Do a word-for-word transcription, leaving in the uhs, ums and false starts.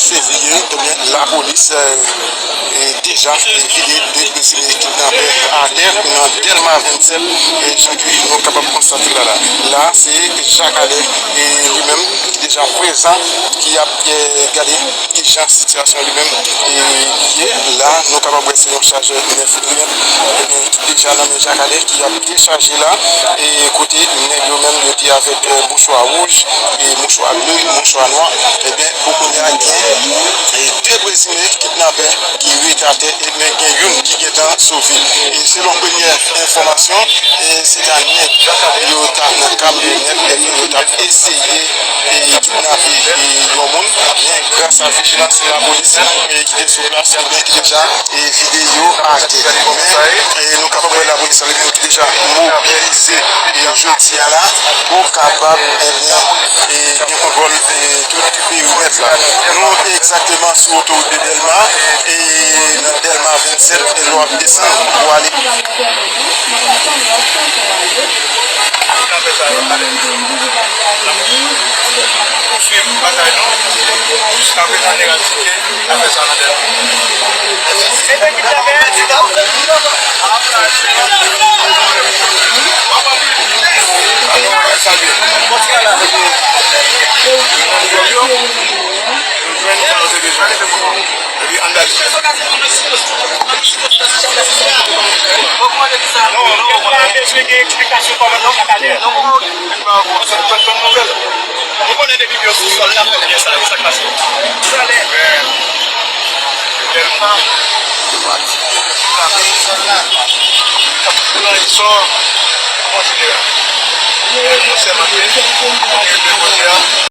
Sezi, ebyen, lapolis, e, e, deja, e, vide de prezime kidnapè atè nan Dèlma vennsèt, e, jan ke nou kapab konstate la la. La, se Jakale, e, li menm ki deja prezan, ki ap, e, gade kijan sitiyasyon li menm, e, ye. La, nou kapab wè se yon chajè nèf grenn, ebyen, ki deja nan men Jakale, ki ap dechaje la, e kote nèg yo menm yo te avèk, e, mouchwa wouj, e mouchwa ble, mouchwa nwa, ebyen, pou kounye a gen, e, de prezime kidnapè ki rete atè, ebyen, gen youn ki gentan sove. E selon premyè enfòmasyon, e se ta nèg yo ta nan kamyonèt, ebyen, yo t ap eseye, e, kidnape, e, yon moun, men gras a vijilans lapolis, e, ki te sou plas, ebyen, ki deja, e, vide yo atè. Men, e, nou kapab wè lapolis la, li menm ki deja mobilize, e, jodi a la, pou kapab, ebyen, e, gen kontwòl, e, tout perimèt la. Nou egzakteman sou otowout de Dèlma, e, nan Dèlma vennsèt, e, lè w ap desann pou ale. Pouswiv batay nou jiskaske n eradike afè sa nan tèt nou. Epi angaje. Non, non, non. Li pa bon, se nou pèp ban nouvèl. Nou konnen depi yo sou sòl la, fè byen sa, sa k pase. Men, tèlman, pran sò, bon jeneral. Men nou sèmante, nou gen de kote a.